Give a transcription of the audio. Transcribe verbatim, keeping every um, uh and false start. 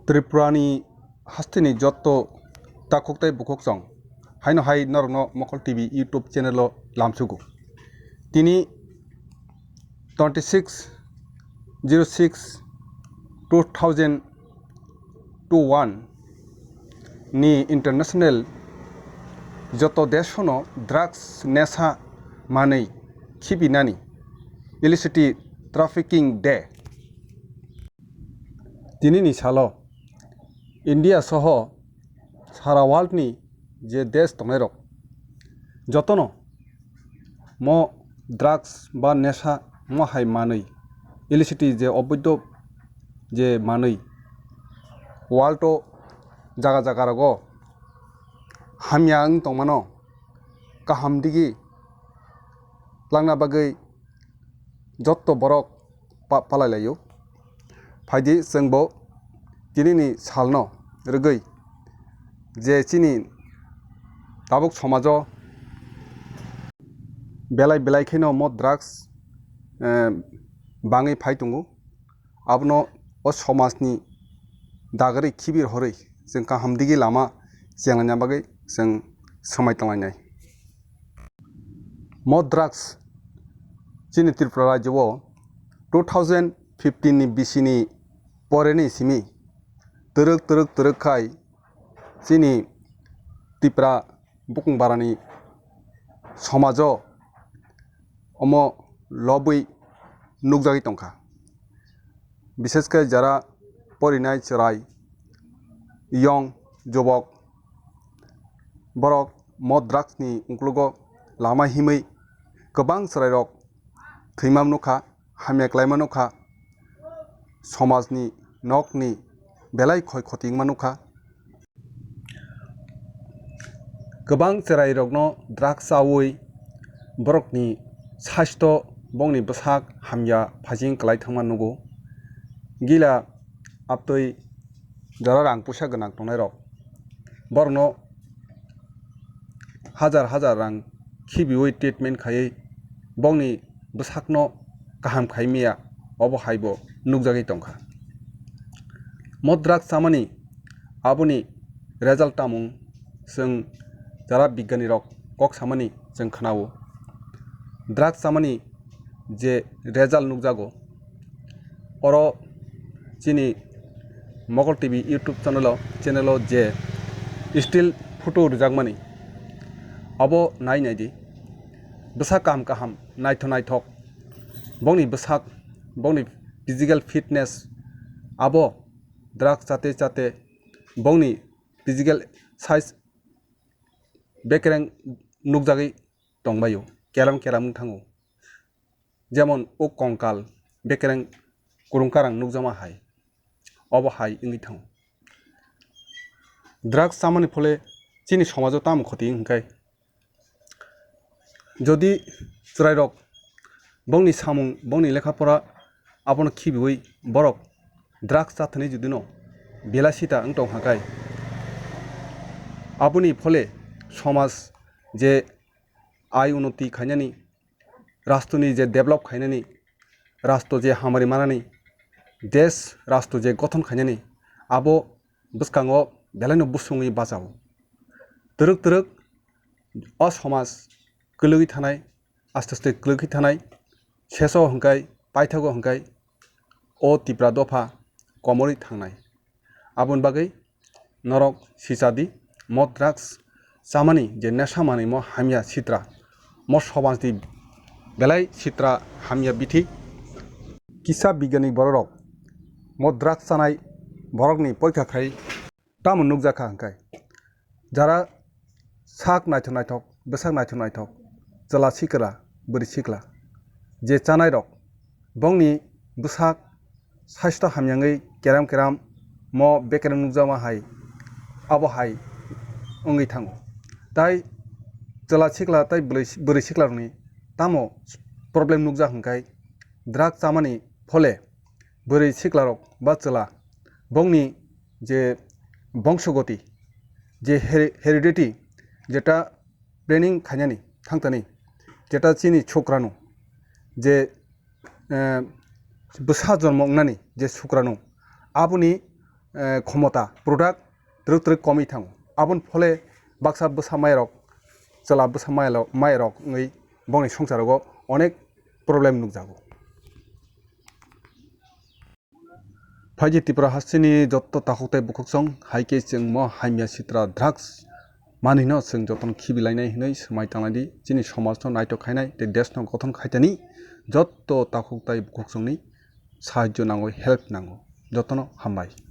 Tripurani hasteni jotto takhuk tei bukhuk chong, haino hai norokno Mokol T V YouTube channel-o lamsugo. Tini twenty six zero six two thousand twenty one ni international joto deshono drugs nesa manwi khibinani illicit trafficking day. Tinini salo India soho sara world ni je desh tongnairok jotono mo drugs ba nesa mo hai manwi illicit je oboidho je manwi world o jaga jaga rogo hamya wng tongmano kaham digi langna bagwi jotto borok pa-, palai laio. Phaidi chwngbo tinini salno rwgwi je chini tabuk somajo belai belai kheno mo drugs, eh, bangwi phai tongo. Abono o somajni dagri khibir horwi chwng kaham digi lama chenglaina bagwi chwng swmai tonglainai. Mo drugs chini Tripura rajyo o two thousand fifteen ni bisini poreni simi twrwk twrwk twrwk khai chini Tripura bukung barani somajo omo lobwi nukjagwi tongkha. Bishesh khe jara porinai chwrai, yong, jubok, borok mo drugs ni uklogo lama himwi kwbang chwrairok thwima nukha, hamya kwlaima nukha, somajni, nokni belai khoi khoti wngma nukha. Kwbang chwrairokno drugs chawi borokni saisto, bongni bwsak hamya phajing kwlai thangma nugo. Gila abtwi jora rang puisa gwnang tongnairok borokno hajar hajar rang khibiwi treatment khaiwi bongni bwsakno kaham khai miya, obo haibo nukjagwi tongkha. Mo drugs chamani aboni result tamung chwng jara bigyanirok kok samani chwng khnao. Drugs chamani je result nukjago, oro chini Mokol T V YouTube channel o, channel o je still photo rwjakmani, abo nai nai di. Bwsa kaham kaham, naithok naithok, bongni bwsak, bongni physical fitness, abo drugs chate chate bongni physical size bekereng nukjagwi tongbaio, keram keram wng thango. Jemon o kongkal bekereng kwrwng karang nukjakma hai, obo hai wngwi thango. Drugs chamani phole chini somajo tamo khoti hwnkhe, jodi chwrairok bongni samung, bongni lekha pora abono khibiwi borok drugs chathani judino belasita wng tong kha khai, aboni phole somaj je ai unoti khainani, rastoni je develop khainani, rasto je hamari manani, desh rasto je gothon khainani, abo bwskango belaino busungwi bachao. Twrwk twrwk o somaj kwlwgwi thanai, aste aste kwlwgwi thanai, seso hwnkhe, paithago hwnkhe o Tipra dopha komorwi thangnai. Aboni bagwi norok sicha di, mo drugs chamani je nesa manwi mo hamya sitra, mo somajni belai sitra hamya bithi. Kisa bigyanik bororok mo drugs chanai borokni porikha khai tamo nukjakha hwnkhe, jara sak naithok naithok, bwsak naithok naithok, chwla sikla, bwrwi sikla, je chanairok, bongni bwsak saisto hamyangwi keram keram mo bekereng nukjakma hai, abo hai wngwi thango. Tai chwla sikla tai bwrwi, bwrwi siklarokni tamo problem nukjak hwnkhe, drug chamani phole bwrwi siklarok ba chwla bongni je bongsogoti, je heri-, heredity, jeta planning khainani thangtani, jeta chini chukrano je, eh, bwsa jormo wngnani je chukrano, aboni eh, khomota, product twrwk twrwk komwi thango. Aboni phole baksa bwsa mairok, chwla bwsa mairok, mairok wngwi bongni songcharogo onek problem nukjago. Phaiji Tripura hasteni jotto takhuk tei bukhuksong, hai khe chwng mo hamya sitra drugs manwino chwng jotono khibilainai hwnwi swmai tanglaidi. Chini somajno naithok khainai tei deshno gothon khaitani jotto takhuk tei bukhuksongni sahajjo nango, help nango. Jotono hambai.